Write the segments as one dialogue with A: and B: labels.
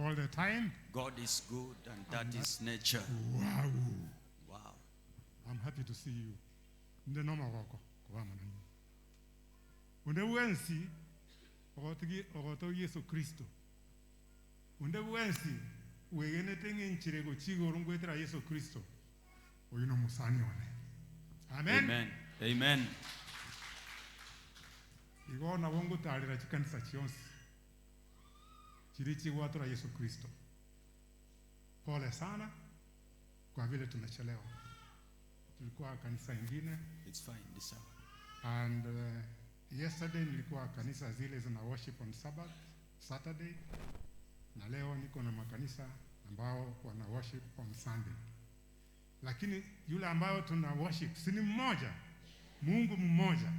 A: all the time.
B: God is good and that is nature.
A: Wow.
B: Wow.
A: I'm happy to see you. Nde nomogoko koba amo nainwe. Onde bwensi ogotigi ogotogia Yeso Kristo, onde bwensi bwegenete ng'a enchera egochia igoro ngoetera Yeso Kristo, oyio nomosani one. Amen.
B: Amen. Amen.
A: Igo nabo ngotarera chikanisa chionsi chiria chigwatora Yeso Kristo. Pole sana kwa vile tumechelewa. Tulikuwa kanisa ingine
B: It's fine. Ni sawa.
A: and yesterday nilikuwa kanisa zile zina worship on Sabbath, Saturday na leo niko na makanisa ambao wana worship on Sunday. Lakini yule ambayo tuna worship si ni mmoja, Mungu mmoja.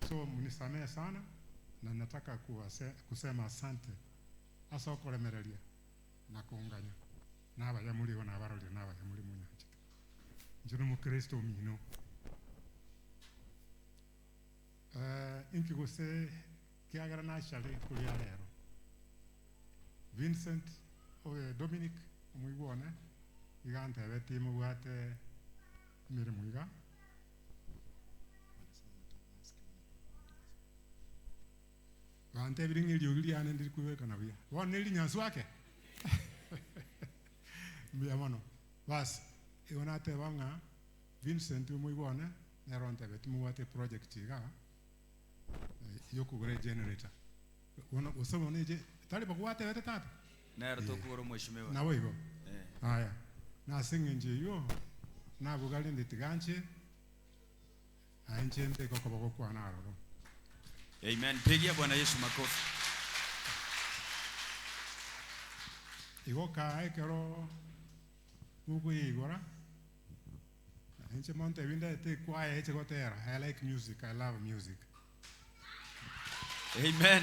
A: So mnisamehe sana na nataka kuwase, kusema asante ase okoremereria na koonganya na abaya muri igo nabarorire na abaya muri monyanchete. Inche nomokristo omino. Eh, inki gose kiagera nachare rituko ria rero? Vincent oye Dominic omoigwa one iga antebetie mobwate emeremo iga. Bantebirie ng'a eriogi riane ndiri koigwekana buya. Bono neri rinyansu ake? Mbuya mono. Bas, igo nateba ng'a Vincent omoigwa one nere ontebetie mobwate eproject iga yokogora egenerator. Bono gose bono eche tari bo gwatebete tata?
B: Nere tokogora omweshimiwa.
A: Naboigo.
B: Eh.
A: Aya, na ase eng'encho eyio naboga rende tiga nche Aye inche mbeke okoboko kwane aroro.
B: Amen. Pigia Bwana Yesu makofi.
A: Igo kaa ekero mokoyeigora, inche montebi ndete ekwaya eche gotera, I like music, I love music.
B: Amen.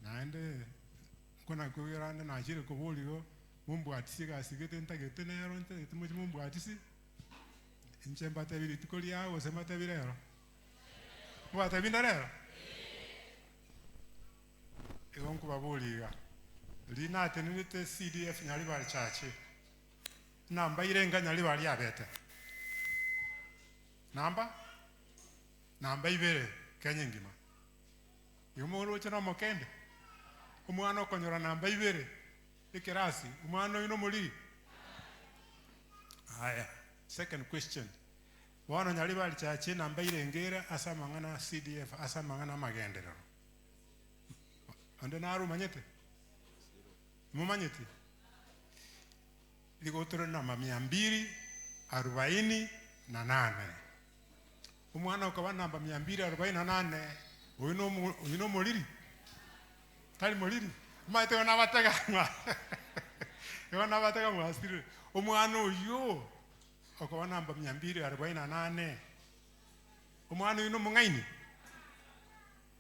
A: Naende nkona koigwera ande nachire koboria igo, mombwatisie egasi gete ntagete nero ntagete moche mombwatisie, inche mbatebie rituko riao gose mbatebie rero? Mbatebie nde rero? Igo nkobaboria iga, riria natenerete CDF Nyaribari Church, nambaire enga Nyaribari yabete? Namba? Namba ibere Kenya engima. Igo moroche nomokende, omwana okonyora namba ibere ekerasi, omwana oino omoriri? Aya, second question, bono Nyaribari Church enamba irenge ere ase amang'ana a CDF ase amang'ana amagenderero? Onde naro omanyete? Momanyeti? Nigo tore namba mia mbili arubaini na nane. Omwana okaba namba mia mbili arobaini na nane, oyio nomo oyio nomoriri? Tari moriri? Omanyete igo nabatega ng'a igo nabatega mwasirire. Omwana oyio okoba namba mia mbili arobaini na nane, omwana oyio nomong'aini?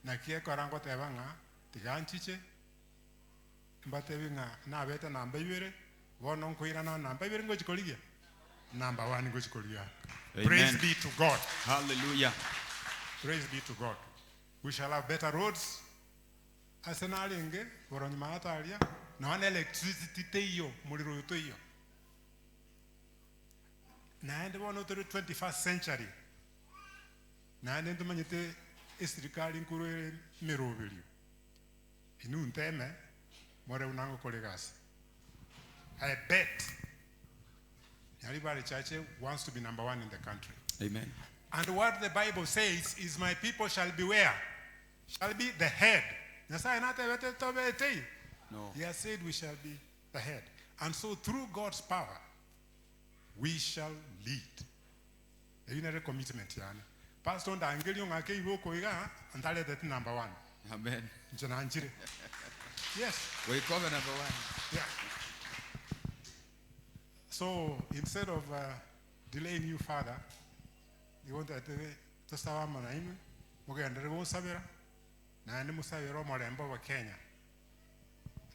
A: Naki ekora ngoteba ng'a tiga nchiche mbatebi ng'a nabete namba ibere, bono nkoirana namba ibere ngochi korigia namba one ngochi korigia. Praise
B: Amen.
A: be to God.
B: Hallelujah.
A: Praise be to God. We shall have better roads. Ase narenge borwa nyuma yataria nonya na electricity teiyo omorero oyo toiyo. Naende bono tore 21st century naende ntomanyete esirikari nkorwa ere emeroberio. Inwe nteme more buna ngokora egasi. I bet Nyaribari Church wants to be number one in the country.
B: Amen.
A: And what the Bible says is my people shall be where? Shall be the head. Nyasaye natebete tobe etei.
B: No.
A: He has said we shall be the head. And so through God's power, we shall lead. Eyio nere commitment yane. Pastor ondangerie ong'ake iboko iga, ntareteti number one.
B: Amen.
A: Inche nanchire. Yes.
B: Goika obe number one.
A: Yeah. So instead of uh, delaying you further, nigo ntaete tosabe amo nainwe, mogenderere gosabera, naende mosabere omorembe obe Kenya.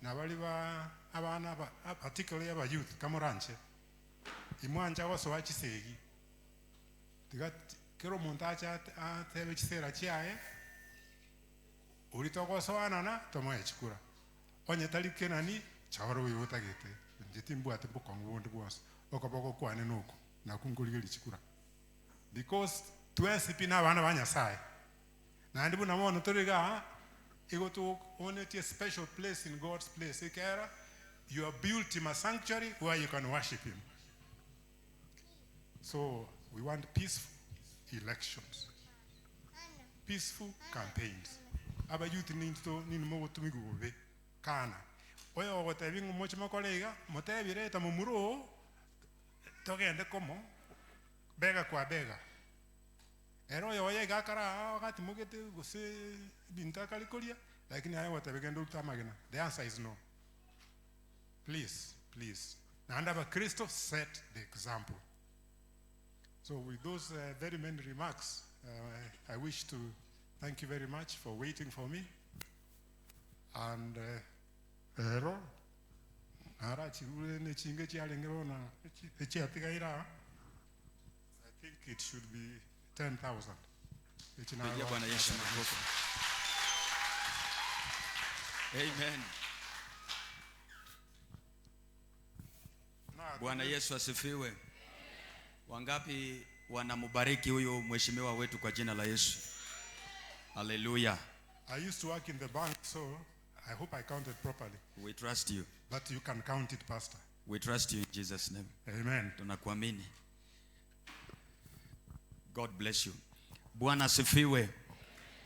A: Na baria ba abana aba particularly aba youth kamoranche, imwancha gosoa chisegi, tiga kera omonto ache atebe chisera chiaye. Oria togosoanana tomoe chikura. Onye tari Kenani, chora oyo otagete, inche timbwati bokong'u bonde bwonsi, okoboko kwane noko, nakwo nkorigereria chikura. Because twensi pi nabana ba Nyasaye, naende buna bono tore igaa, igo toonetie special place in God's place ekiagera you have built him a sanctuary where you can worship him. So we want peaceful elections, peaceful campaigns. Abayouth ninto nini mogotumigwa bobe kana oyo ogotebia ng'a moche mokore iga, motebie reta momura oo togende komo bega kwa bega. Ere oyo oye iga akare aa agatimogete gose ebinto akare koria, lakini aye ogotebia genda orute amagena, the answer is no. Please, please. Naende abakristo set the example. So with those very many remarks, I wish to thank you very much for waiting for me. And rero narachirure nechinga echiarenge bono echiatigaire aa, I think it should be 10,000. Echi
B: Pigia
A: narwa
B: Bwana Yesu makofi. Amen. Bwana Yesu asifiwe. Wangapi wanambariki huyu mheshimiwa wetu kwa jina la Yesu? Haleluya.
A: I used to work in the bank, so I hope I counted properly.
B: We trust you.
A: But you can count it, Pastor.
B: We trust you in Jesus name.
A: Amen.
B: Tunakuamini. God bless you. Bwana asifiwe.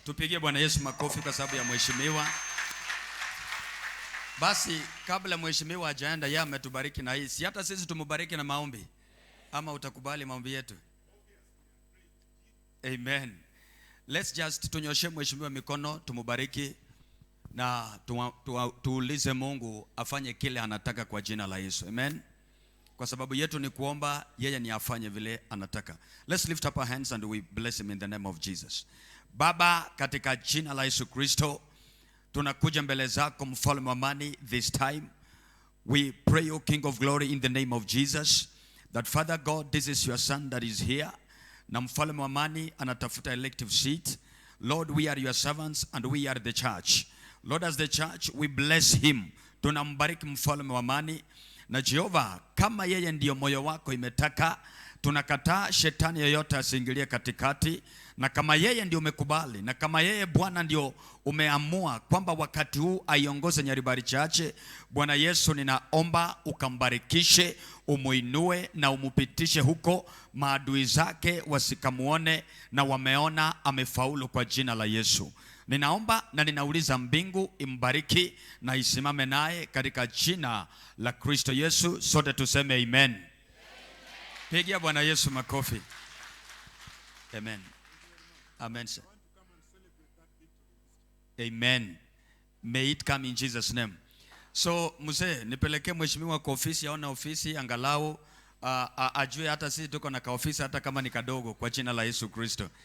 B: Tupigie Bwana Yesu makofi kwa sababu ya mheshimiwa. Basi kabla mheshimiwa hajaenda, yeye ametubariki na hii, si hata sisi tumubariki na maombi, ama utakubali maombi yetu? Amen. Let's just tunyoshe mheshimiwa mikono tumubariki na tuulize Mungu afanye kile anataka kwa jina la Yesu. Amen. Kwa sababu yetu ni kuomba, yeye ni afanye vile anataka. Let's lift up our hands and we bless him in the name of Jesus. Baba, katika jina la Yesu Kristo, tunakuja mbele zako mfalme wa amani this time. We pray, O King of Glory, in the name of Jesus, that Father God, this is your son that is here. Na mfalme wa amani anatafuta elective seat. Lord, we are your servants and we are the church. Lord, as the church, we bless him. Tunambariki mfalme wa amani. Na Jehova, kama yeye ndiyo moyo wako imetaka, tunakataa shetani yoyote asiingilie katikati, na kama yeye ndio umekubali, na kama yeye Bwana ndio umeamua kwamba wakati huu aiongoze Nyaribari Chache, Bwana Yesu, ninaomba ukambarikishe, umuinue na umupitishe huko, maadui zake wasikamuone, na wameona amefaulu kwa jina la Yesu. Ninaomba na ninauliza mbingu imbariki na isimame naye katika jina la Kristo Yesu, sote tuseme amen. Pigia Bwana Yesu makofi. Amen. Amen, sir. Amen. May it come in Jesus name. So mzee, nipelekee mheshimiwa kwa ofisi, aone ofisi angalau ajue hata sisi tuko na kaofisi hata kama ni kadogo, kwa jina la Yesu Kristo.